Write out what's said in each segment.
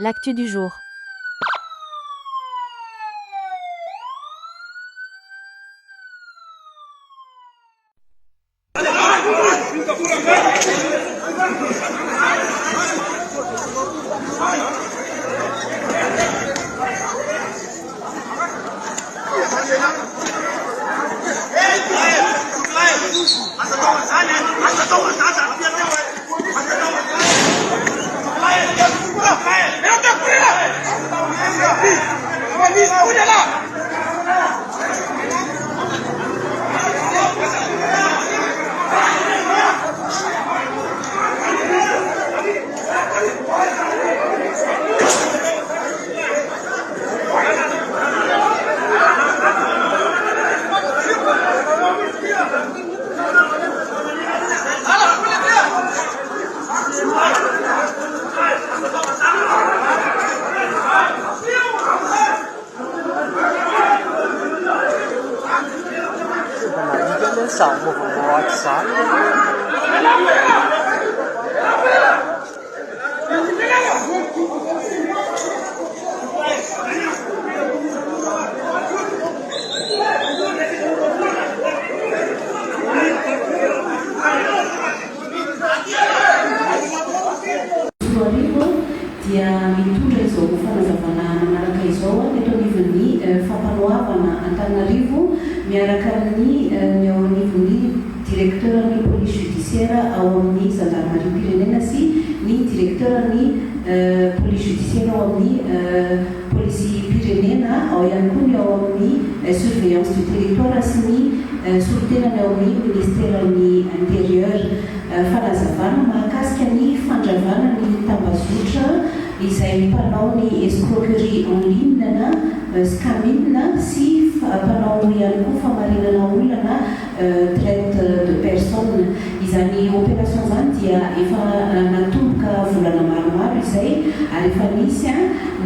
L'actu du jour. 2000 dia mitondra izao fanazavana manaraka izao ny eto anivon'ny Fampanoavana Antananarivo miaraka amin'ny ny ao anivon'ny Directeur ny Police Judiciaire ao amin'ny Zandarimariam-pirenena sy ny Directeur ny Police Judiciaire ao amin'ny Polisim-pirenena, ao ihany koa ny ao amin'ny Surveillance du Territoire sy ny solontenany ao amin'ny Ministeran'ny Intérieur. Fanazavana mahakasika ny fandravana ny tambazotra izay mpanao ny escroquerie en ligne na scamming sy mpanao ihany koa famarinana olona na traite de personne. Izany opération izany dia efa natomboka volana maromaro izay ary efa nisy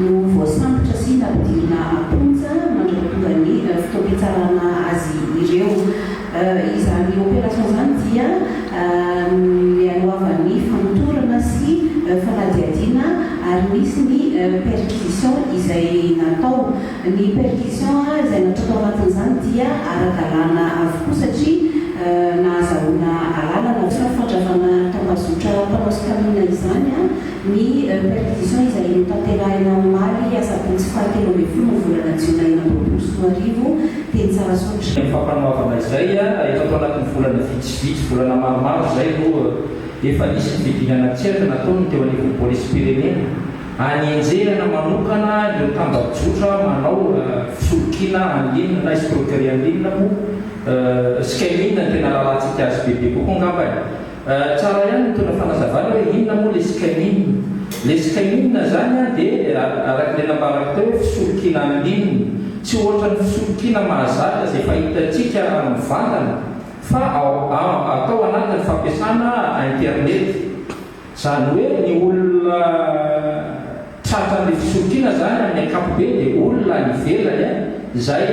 no voasambotra sy nampidirina am-ponja mandra-pahatongan'ny fotoam-pitsarana azy ireo. Izany opération izany dia nialohavan'ny famotorana sy fanadihadiana ary nisy ny perquisition izay natao. Ny perquisition izay natao tao anatin'izany dia ara-dalàna avokoa satria nahazahoana alalana. Fandravana tambazotra mpanao scamming izany ny perquisition izay notanterahina omaly asabotsy faha 13 ny volana jiona 2026 teny Tsarasaotra. Ny fampanoavana izay efa tao anatin'ny volana vitsivitsy, volana maromaro izay no efa nisy ny fidinana an-tsehatra nataon'ny teo anivon'ny polisim-pirenena hanenjehana manokana ireo tambajotra manao fisolokiana en ligne na escroquerie en ligne moa scamming no tena ahalalantsika azy bebe kokoa angamba e. Tsara ihany ny mitondra fanazavana hoe inona moa le scamming. Le scamming zany dia araka ilay nambarako teo hoe fisolokiana en ligne. Tsy ohatran'ny fisolokiana mahazatra izay fahitantsika mivantana fa atao anatin'ny fampiasana internet. Izany hoe ny olona tratran'ilay fisolokiana izany amin'ny ankapobeny dia olona any ivelany izay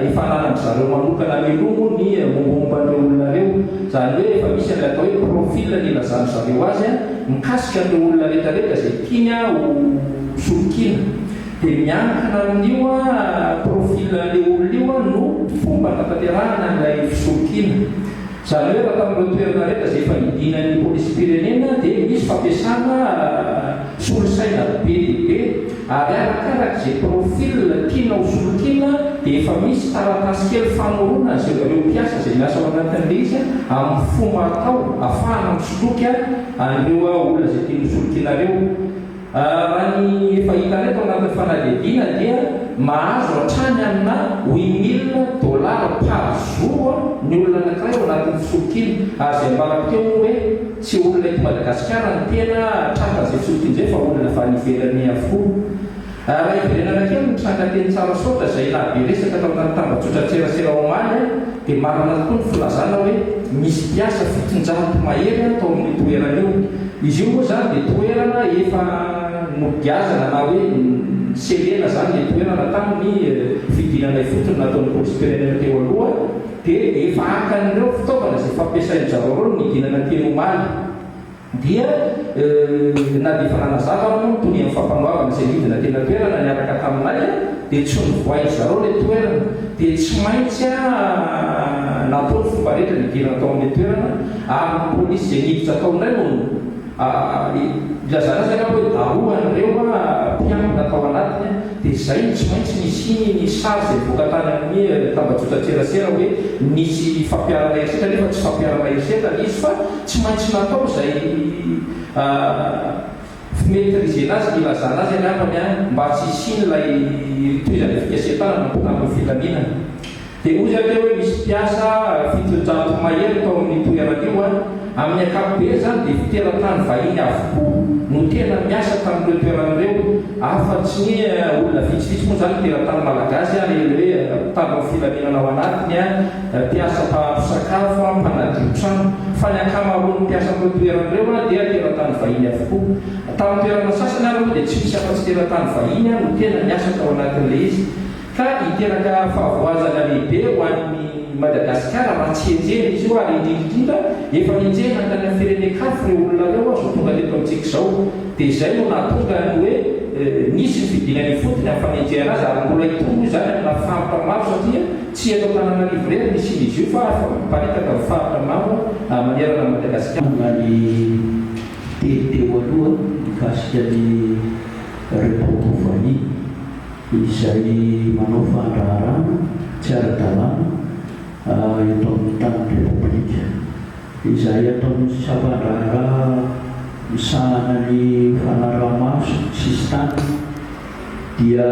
efa ananan-dry zareo manokana mialoha moa ny mombamomba an'ireo olona ireo. Izany hoe efa misy an'ilay atao hoe profil nilazan-dry zareo azy mikasika an'ireo olona rehetrarehetra izay tiany ho solokiana. Dia miankina amin'io profil an'ilay olona io no fomba anatanterahana an'ilay fisolokiana. Izany hoe raha tamin'ireo toerana rehetra izay efa nidinan'ny polisim-pirenena dia misy fampiasana solosaina be dia be ary arakaraka izay profil tiana ho solokiana dia efa misy taratasy kely fanorona izay ireo mpiasa izay miasa ao anatin'ilay izy amin'ny fomba atao afahana misoloky an'ireo olona izay tiana ho solokiana ireo. Raha ny efa hitanay tao anatin'ny fanadihadiana dia mahazo hatrany amina 8000 dollars par jour ny olona anankiray ao anatin'ny fisolokiana. Ary izay ambarako teo moa hoe tsy olona eto Madagasikara no tena tratran'izay fisolokiana izay fa olona avy any ivelany avokoa. Raha hiverenana kely ny tranga teny Tsarasaotra izay nahabe resaka tao anaty tambajotran-tserasera omaly dia marina tokoa ny filazana hoe misy mpiasa 700 mahery tao amin'io toerana io. Izy io moa izany dia toerana efa nogiazana na hoe noselena izany ilay toerana tamin'ny fidinana ifotony nataon'ny polisim-pirenena teo aloha dia efa hakan'ireo fitaovana izay fampiasain-dry zareo ireo no nidinana teny omaly. Dia na dia efa nanazava ary moa ny tonian'ny fampanoavana izay nidina teny an-toerana niaraka taminay dia tsy novohain-dry zareo ilay toerana dia tsy maintsy natao ny fomba rehetra nidirana tao amin'ilay toerana ary ny polisy izay niditra tao indray no Ilazana azy angamba hoe darohana ireo mpiambina tao anatiny dia izay no tsy maintsy nisiany ny sary izay nivoaka tany amin'ny tambajotran-tserasera hoe nisy fampiharana herisetra nefa tsy fampiharana herisetra ilay izy fa tsy maintsy natao izay fi-maitriser-na azy, nilazana azy angambany mba tsy hisian'ilay tohizan'ilay fikasihan-tanana mpitandro ny filaminana. Dia hoy aho teo hoe misy mpiasa 700 mahery tao amin'io toerana io an! Amin'ny ankapobeny izany dia teratany vahiny avokoa no tena miasa tamin'ireo toerana ireo, afa-tsy ny olona vitsivitsy moa izany teratany malagasy an, ireny hoe mpitandro ny filaminana ao anatiny an, mpiasa mpahandro sakafo an, mpanadio trano. Fa ny ankamaroan'ny mpiasa amin'ireo toerana ireo an dia teratany vahiny avokoa. Tamin'ny toerana sasany ary moa dia tsy misy afa-tsy teratany vahiny an no tena niasa tao anatin'ilay izy. Ka hiteraka fahavoazana lehibe ho an'i Madagasikara raha tsy henjehina izy io ary indrindra indrindra efa nenjehina tany amin'ny firenen-kafa ireo olona ireo aza tonga teto amintsika izao. Dia izay no nahatonga ny hoe nisy ny fidinana ifotony amin'ny fanenjehana azy ary mbola hitohy moa izany amina faritra maro satria tsy eto Antananarivo irery ny hisian'izy io fa efa miparitaka amin'ny faritra maro manerana an'i Madagasikara. Na ny teny teo aloha mikasika ny repos vahiny. Izay manao fandraharahana tsy ara-dalàna eto amin'ny tanin'ny Repoblika. Izay ato amin'ny sampan-draharaha misahana ny fanaraha-maso ny sisintany dia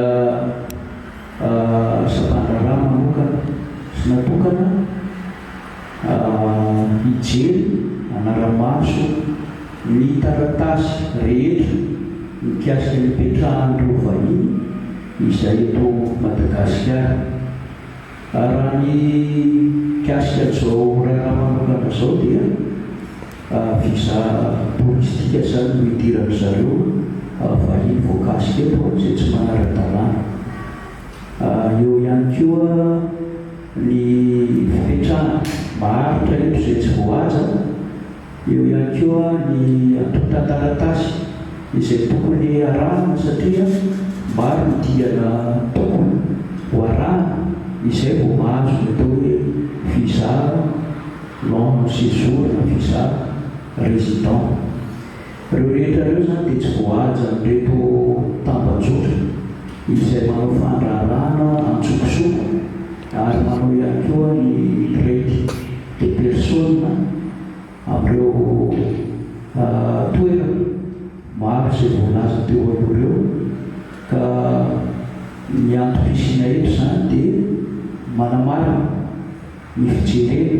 sampan-draharaha manokana sy natokana hijery, hanara-maso ny taratasy rehetra mikasika ny hipetrahan'ireo vahiny izay eto Madagasikara. Raha ny mikasika an'izao raharaha manokana izao dia visa touristique izany no idiran-dry zareo vahiny voakasika eto izay tsy manara-dalàna. Eo ihany koa ny fipetrahana maharitra eto izay tsy voahaja. Eo ihany koa ny antontan-taratasy izay tokony arahana satria maro ny dingana tokony ho arahana izay vao mahazo ny atao hoe visa long séjour na visa résident. Ireo rehetra ireo izany dia tsy voahajan'ireto tambajotra izay manao fandraharahana antsokosoko ary manao ihany koa ny traite de personnes amin'ireo toerana maro izay voalaza teo aloha ireo ka ny antom-pisiana eto izany dia manamarina ny fijerena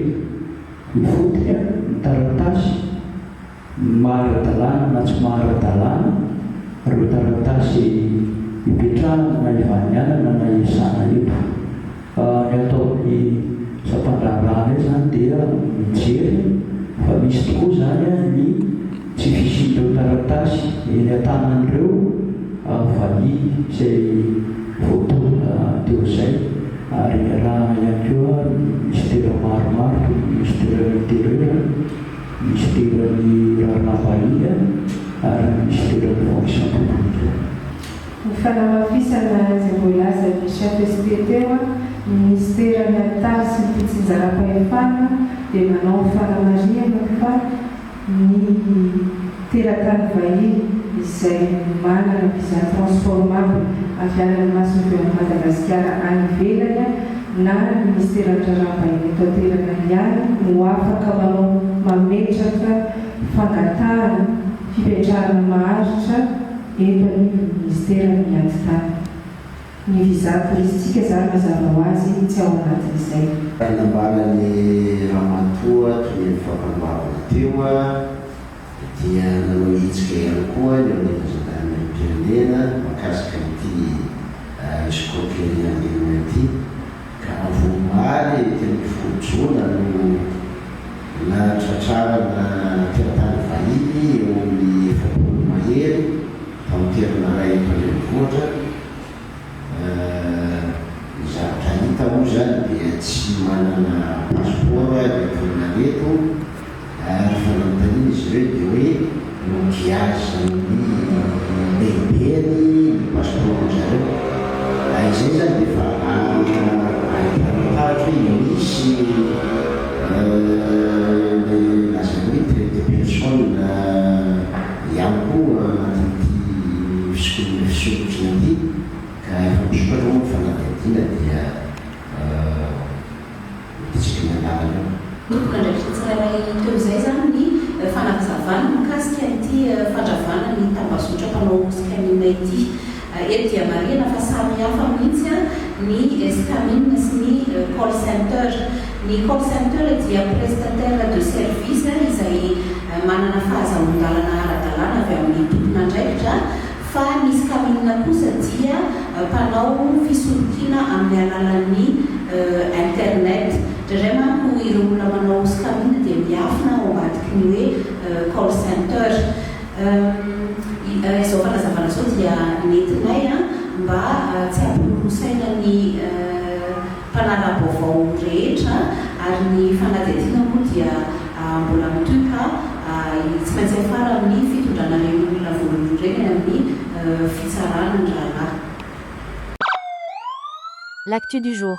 ifotony ny taratasy ny maha ara-dalàna na tsy maha ara-dalàna ireo taratasy ipetrahana na ivanianana na iasana eto. Ny ataon'ny sampandraharahanay izany dia mijery fa misy tokoa izany ny tsy fisian'ireo taratasy eny an-tanan'ireo vahiny izay voatonona teo izay ary iarahana ihany koa ny minisitera maromaro toy ny minisiteran'ny Intérieur, Minisiteran'ny Raharaham-bahiny ary ny Minisiteran'ny Fonction publique. Ho fanamafisana izay voalazan'ny Chef ST teo, ny Minisiteran'ny Atany sy ny Fitsinjaram-pahefana dia manao fanamarihana fa ny teratany vahiny izay manana visa transformable avy any amin'ny masoivohon'i Madagasikara any ivelany na ny Minisiteran'ny Raharaham-bahiny eto an-toerana ihany no afaka manao mametraka fangatahana fipetrahana maharitra eto anivon'ny Minisiteran'ny Atitany. Ny visa touristique izany mazava ho azy tsy ao anatin'izay. Raha ny nambaran'i Ramatoa Tonian'ny Fampanoavana teo dia nanao hetsika ihany koa ny eo anivon'ny zandarimeriam-pirenena mahakasika an'ity escroquerie en ligne ity ka vao omaly 13 jona no nahatratrarana teratany vahiny eo amin'ny 40 mahery tao amin'ny toerana iray eto an-drenivohitra. Ny zavatra hita moa izany dia tsy manana passeport ireto olona ireto. Rehefa nanontaniana izy ireo dia hoe nogiazan'ny lehibeny ny pasipaoron-dry zareo. Izay izany dia efa ahitana taratra hoe misy ilay lazaina hoe traite de personne ihany koa anatin'ity fisolokiana ity ka efa misokatra moa ny fanadihadiana dia Mitsiky ny anarany eo. Tompon'andraikitra tsirairay teo izay izany ny fanazavana mikasika an'ity fandravana ny tambazotra mpanao scamming ity. Eto dia marihana fa samy hafa mihitsy ny scamming sy ny call center. Ny call center dia prestataire de service izay manana fahazahoan-dalana ara-dalàna avy amin'ny tompon'andraikitra fa ny scamming kosa dia mpanao fisolokiana amin'ny alalan'ny internet. Indraindray manko ireo olona manao scamming dia miafina ao ambadiky ny hoe call center. Izao fanazavana izao dia nentinay mba tsy hampiroroa saina ny mpanara-baovao rehetra ary ny fanadihadiana moa dia mbola mitohy ka tsy maintsy hiafara amin'ny fitondrana ireny olona voarohirohy ireny any amin'ny fitsarana ny raharaha. L'actu du jour.